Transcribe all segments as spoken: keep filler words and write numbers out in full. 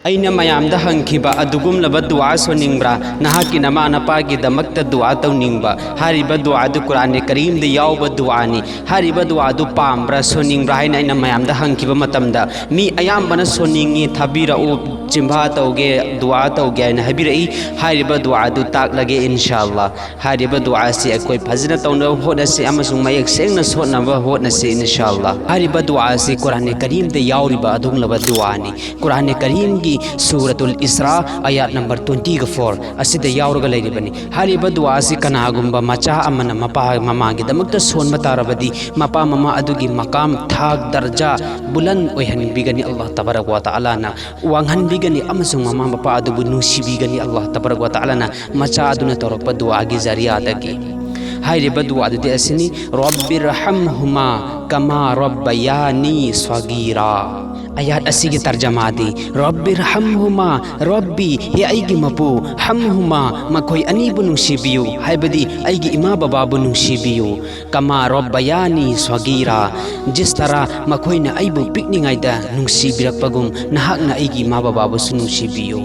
ꯑꯩꯅ ꯃꯌꯥꯝꯗ ꯍꯪꯈꯤꯕ ꯑꯗꯨꯒꯨꯝꯂꯕ ꯗꯨꯋꯥ ꯁꯣꯟꯅꯤꯡꯕ꯭ꯔꯥ? ꯅꯍꯥꯛꯀꯤ ꯅꯃꯥ ꯅꯄꯥꯒꯤꯗꯃꯛꯇ ꯗꯨꯋꯥ ꯇꯧꯅꯤꯡꯕ? ꯍꯥꯏꯔꯤꯕ ꯗꯨꯋꯥꯗꯨ ꯀꯨꯔꯥꯟ ꯀꯔꯤꯝꯗ ꯌꯥꯎꯕ ꯗꯨꯋꯥꯅꯤ꯫ ꯍꯥꯏꯔꯤꯕ ꯗꯨꯋꯥꯗꯨ ꯄꯥꯝꯕ꯭ꯔꯥ, ꯁꯣꯟꯅꯤꯡꯕ꯭ꯔꯥ ꯍꯥꯏꯅ ꯑꯩꯅ ꯃꯌꯥꯝꯗ ꯍꯪꯈꯤꯕ ꯃꯇꯝꯗ, ꯃꯤ ꯑꯌꯥꯝꯕꯅ ꯁꯣꯟꯅꯤꯡꯉꯤ, ꯊꯥꯕꯤꯔꯛꯎ, ꯆꯤꯟꯐꯥ ꯇꯧꯒꯦ, ꯗꯨꯋꯥ ꯇꯧꯒꯦ ꯍꯥꯏꯅ ꯍꯥꯏꯕꯤꯔꯛꯏ꯫ ꯍꯥꯏꯔꯤꯕ ꯗꯨꯋꯥꯗꯨ ꯇꯥꯛꯂꯒꯦ, ꯏꯟꯁꯥ ꯑꯜꯂꯥ꯫ ꯍꯥꯏꯔꯤꯕ ꯗꯨꯋꯥ ꯑꯁꯤ ꯑꯩꯈꯣꯏ ꯐꯖꯅ ꯇꯧꯅꯕ ꯍꯣꯠꯅꯁꯤ ꯑꯃꯁꯨꯡ ꯃꯌꯦꯛ ꯁꯦꯡꯅ ꯁꯣꯟꯅꯕ ꯍꯣꯠꯅꯁꯤ, ꯏꯟꯁꯥ ꯑꯜꯂꯥ꯫ ꯍꯥꯏꯔꯤꯕ ꯗꯨꯋꯥ ꯑꯁꯤ ꯀꯨꯔꯥꯟ ꯀꯔꯤꯝꯗ ꯌꯥꯎꯔꯤꯕ ꯑꯗꯨꯒꯨꯝꯂꯕ ꯗꯨꯋꯥꯅꯤ꯫ ꯀꯨꯔꯥꯟ ꯀꯔꯤꯝꯒꯤ ꯁꯨꯔꯥꯇꯨꯜ ꯏꯁꯔꯥ, ꯑꯌꯥꯠ ꯅꯝꯕꯔ twenty-four ꯑꯁꯤꯗ ꯌꯥꯎꯔꯒ ꯂꯩꯔꯤꯕꯅꯤ꯫ ꯍꯥꯏꯔꯤꯕ ꯗꯨꯋꯥ ꯑꯁꯤ ꯀꯅꯥꯒꯨꯝꯕ ꯃꯆꯥ ꯑꯃꯅ ꯃꯄꯥ ꯃꯃꯥꯒꯤꯗꯃꯛꯇ ꯁꯣꯟꯕ ꯇꯥꯔꯕꯗꯤ, ꯃꯄꯥ ꯃꯃꯥ ꯑꯗꯨꯒꯤ ꯃꯀꯥꯝ, ꯊꯥꯛ, ꯗꯔꯖꯥ ꯕꯨꯂꯟ ꯑꯣꯏꯍꯟꯕꯤꯒꯅꯤ ꯑꯜꯂꯥꯍ ꯇꯕꯥꯔꯛ ꯋꯥ ꯇꯥꯂꯥꯅ, ꯋꯥꯡꯍꯟꯕꯤꯒꯅꯤ ꯑꯃꯁꯨꯡ ꯃꯃꯥ ꯃꯄꯥ ꯑꯗꯨꯕꯨ ꯅꯨꯡꯁꯤꯕꯤꯒꯅꯤ ꯑꯜꯂꯥꯍ ꯇꯕꯥꯔꯛ ꯋꯥ ꯇꯥꯂꯥꯅ꯫ ꯃꯆꯥ ꯑꯗꯨꯅ ꯇꯧꯔꯛꯄ ꯗꯨꯋꯥꯒꯤ ꯖꯔꯤꯌꯥꯗꯒꯤ꯫ ꯍꯥꯏꯔꯤꯕ ꯗꯨꯋꯥꯗꯨꯗꯤ ꯑꯁꯤꯅꯤ: "ꯔꯕꯤꯔꯍꯝꯍꯨꯃꯥ ꯀꯃꯥ ꯔꯕꯌꯥꯅꯤ ꯁꯒꯤꯔꯥ"꯫ ꯑꯌꯥꯠ ꯑꯁꯤꯒꯤ ꯇꯔꯖꯃꯥꯗꯤ: "ꯔꯕꯤꯔꯍꯝꯍꯨꯃꯥ", ꯔꯕꯤ, ꯍꯦ ꯑꯩꯒꯤ ꯃꯄꯨ, "ꯍꯝꯍꯨꯃꯥ", ꯃꯈꯣꯏ ꯑꯅꯤꯕꯨ ꯅꯨꯡꯁꯤꯕꯤꯌꯨ, ꯍꯥꯏꯕꯗꯤ ꯑꯩꯒꯤ ꯏꯃꯥ ꯕꯕꯥꯕꯨ ꯅꯨꯡꯁꯤꯕꯤꯌꯨ, "ꯀꯃꯥ ꯔꯕꯌꯥꯅꯤ ꯁꯒꯤꯔꯥ", ꯖꯤꯁ ꯇꯔꯥ ꯃꯈꯣꯏꯅ ꯑꯩꯕꯨ ꯄꯤꯛꯂꯤꯉꯩꯗ ꯅꯨꯡꯁꯤꯕꯤꯔꯛꯄꯒꯨꯝ ꯅꯍꯥꯛꯅ ꯑꯩꯒꯤ ꯏꯃꯥ ꯕꯕꯥꯕꯨꯁꯨ ꯅꯨꯡꯁꯤꯕꯤꯌꯨ꯫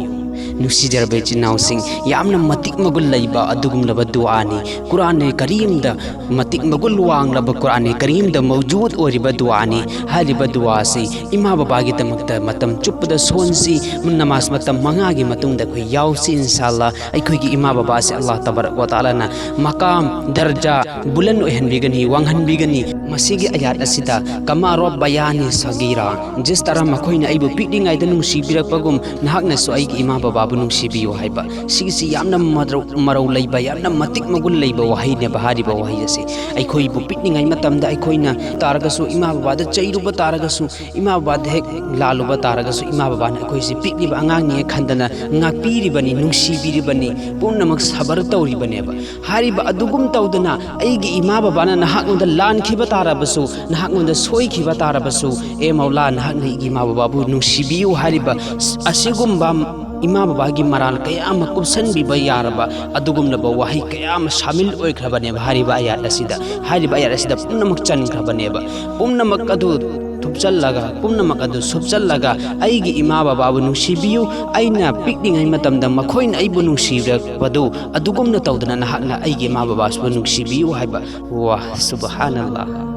ꯅꯨꯡꯁꯤꯖꯔꯕ ꯏꯆꯤꯟ ꯏꯅꯥꯎꯁꯤꯡ, ꯌꯥꯝꯅ ꯃꯇꯤꯛ ꯃꯒꯨꯟ ꯂꯩꯕ ꯑꯗꯨꯒꯨꯝꯂꯕ ꯗꯨꯋꯥꯅꯤ꯫ ꯀꯨꯔꯥꯟ ꯀꯔꯤꯝꯗ ꯃꯇꯤꯛ ꯃꯒꯨꯟ ꯋꯥꯡꯂꯕ ꯀꯨꯔꯥꯟ ꯀꯔꯤꯝꯗ ꯃꯧꯖꯨꯗ ꯑꯣꯏꯔꯤꯕ ꯗꯨꯋꯥꯅꯤ꯫ ꯍꯥꯏꯔꯤꯕ ꯗꯨꯋꯥꯁꯤ ꯏꯃꯥ ꯕꯕꯥꯒꯤꯗꯃꯛꯇ ꯃꯇꯝ ꯆꯨꯞꯄꯗ ꯁꯣꯟꯁꯤ꯫ ꯅꯃꯥꯖ ꯃꯇꯝ ꯃꯉꯥꯒꯤ ꯃꯇꯨꯡꯗ ꯑꯩꯈꯣꯏ ꯌꯥꯎꯁꯤ, ꯏꯟꯁꯥ ꯑꯜꯂꯥ꯫ ꯑꯩꯈꯣꯏꯒꯤ ꯏꯃꯥ ꯕꯕꯥꯁꯦ ꯑꯜꯂꯥꯍ ꯇꯕꯥꯔꯛ ꯋꯥ ꯇꯥꯂꯥꯅ ꯃꯀꯥꯝ, ꯗꯔꯖꯥ ꯕꯨꯂꯟ ꯑꯣꯏꯍꯟꯕꯤꯒꯅꯤ, ꯋꯥꯡꯍꯟꯕꯤꯒꯅꯤ꯫ ꯃꯁꯤꯒꯤ ꯑꯌꯥꯠ ꯑꯁꯤꯗ, "ꯀꯃꯥ ꯔꯕꯌꯥꯅꯤ ꯁꯒꯤꯔꯥ", ꯖꯤꯁ ꯇꯔꯥ ꯃꯈꯣꯏꯅ ꯑꯩꯕꯨ ꯄꯤꯛꯂꯤꯉꯩꯗ ꯅꯨꯡꯁꯤꯕꯤꯔꯛꯄꯒꯨꯝ ꯅꯍꯥꯛꯅꯁꯨ ꯑꯩꯒꯤ ꯏꯃꯥ ꯕꯕꯥꯕꯨ ꯅꯨꯡꯁꯤꯕꯤꯌꯨ ꯍꯥꯏꯕ꯫ ꯁꯤꯒꯤꯁꯤ ꯌꯥꯝꯅ ꯃꯔꯧ-, ꯃꯔꯧ ꯂꯩꯕ, ꯌꯥꯝꯅ ꯃꯇꯤꯛ ꯃꯒꯨꯟ ꯂꯩꯕ ꯋꯥꯍꯩꯅꯦꯕ ꯍꯥꯏꯔꯤꯕ ꯋꯥꯍꯩ ꯑꯁꯤ꯫ ꯑꯩꯈꯣꯏꯕꯨ ꯄꯤꯛꯂꯤꯉꯩ ꯃꯇꯝꯗ ꯑꯩꯈꯣꯏꯅ ꯇꯥꯔꯒꯁꯨ, ꯏꯃꯥ ꯕꯕꯥꯗ ꯆꯩꯔꯨꯕ ꯇꯥꯔꯒꯁꯨ, ꯏꯃꯥ ꯕꯕꯥꯗ ꯍꯦꯛ ꯂꯥꯜꯂꯨꯕ ꯇꯥꯔꯒꯁꯨ, ꯏꯃꯥ ꯕꯕꯥꯅ ꯑꯩꯈꯣꯏꯁꯤ ꯄꯤꯛꯂꯤꯕ ꯑꯉꯥꯡꯅꯤ ꯈꯟꯗꯅ ꯉꯥꯛꯄꯤꯔꯤꯕꯅꯤ, ꯅꯨꯡꯁꯤꯕꯤꯔꯤꯕꯅꯤ, ꯄꯨꯝꯅꯃꯛ ꯁꯕꯔ ꯇꯧꯔꯤꯕꯅꯦꯕ꯫ ꯍꯥꯏꯔꯤꯕ ꯑꯗꯨꯒꯨꯝ ꯇꯧꯗꯅ ꯑꯩꯒꯤ ꯏꯃꯥ ꯕꯕꯥꯅ ꯅꯍꯥꯛꯉꯣꯟꯗ ꯂꯥꯟꯈꯤꯕ ꯇꯥꯔꯕꯁꯨ, ꯅꯍꯥꯛꯉꯣꯟꯗ ꯁꯣꯏꯈꯤꯕ ꯇꯥꯔꯕꯁꯨ, "ꯑꯦ ꯃꯧꯂꯥ, ꯅꯍꯥꯛꯅ ꯑꯩꯒꯤ ꯏꯃꯥ ꯕꯕꯥꯕꯨ ꯅꯨꯡꯁꯤꯕꯤꯌꯨ" ꯍꯥꯏꯔꯤꯕ ꯑꯁꯤꯒꯨꯝꯕ ꯏꯃꯥ ꯕꯕꯥꯒꯤ ꯃꯔꯥꯜ ꯀꯌꯥ ꯑꯃ ꯀꯨꯞꯁꯟꯕꯤꯕ ꯌꯥꯔꯕ ꯑꯗꯨꯒꯨꯝꯂꯕ ꯋꯥꯍꯩ ꯀꯌꯥ ꯑꯃ ꯁꯥꯃꯤꯜ ꯑꯣꯏꯈ꯭ꯔꯕꯅꯦꯕ ꯍꯥꯏꯔꯤꯕ ꯑꯌꯥꯠ ꯑꯁꯤꯗ꯫ ꯍꯥꯏꯔꯤꯕ ꯑꯌꯥꯠ ꯑꯁꯤꯗ ꯄꯨꯝꯅꯃꯛ ꯆꯟꯈ꯭ꯔꯕꯅꯦꯕ꯫ ꯄꯨꯝꯅꯃꯛ ꯑꯗꯨ ꯁꯨꯞꯆꯜꯂꯒ, ꯄꯨꯝꯅꯃꯛ ꯑꯗꯨ ꯁꯨꯞꯆꯜꯂꯒ, ꯑꯩꯒꯤ ꯏꯃꯥ ꯕꯕꯥꯕꯨ ꯅꯨꯡꯁꯤꯕꯤꯌꯨ, ꯑꯩꯅ ꯄꯤꯛꯂꯤꯉꯩ ꯃꯇꯝꯗ ꯃꯈꯣꯏꯅ ꯑꯩꯕꯨ ꯅꯨꯡꯁꯤꯔꯛꯄꯗꯨ ꯑꯗꯨꯒꯨꯝꯅ ꯇꯧꯗꯅ ꯅꯍꯥꯛꯅ ꯑꯩꯒꯤ ꯏꯃꯥ ꯕꯕꯥꯁꯤꯕꯨ ꯅꯨꯡꯁꯤꯕꯤꯌꯨ ꯍꯥꯏꯕ꯫ ꯋꯥ ꯁꯨꯕꯍꯥꯅꯜꯂꯥ꯫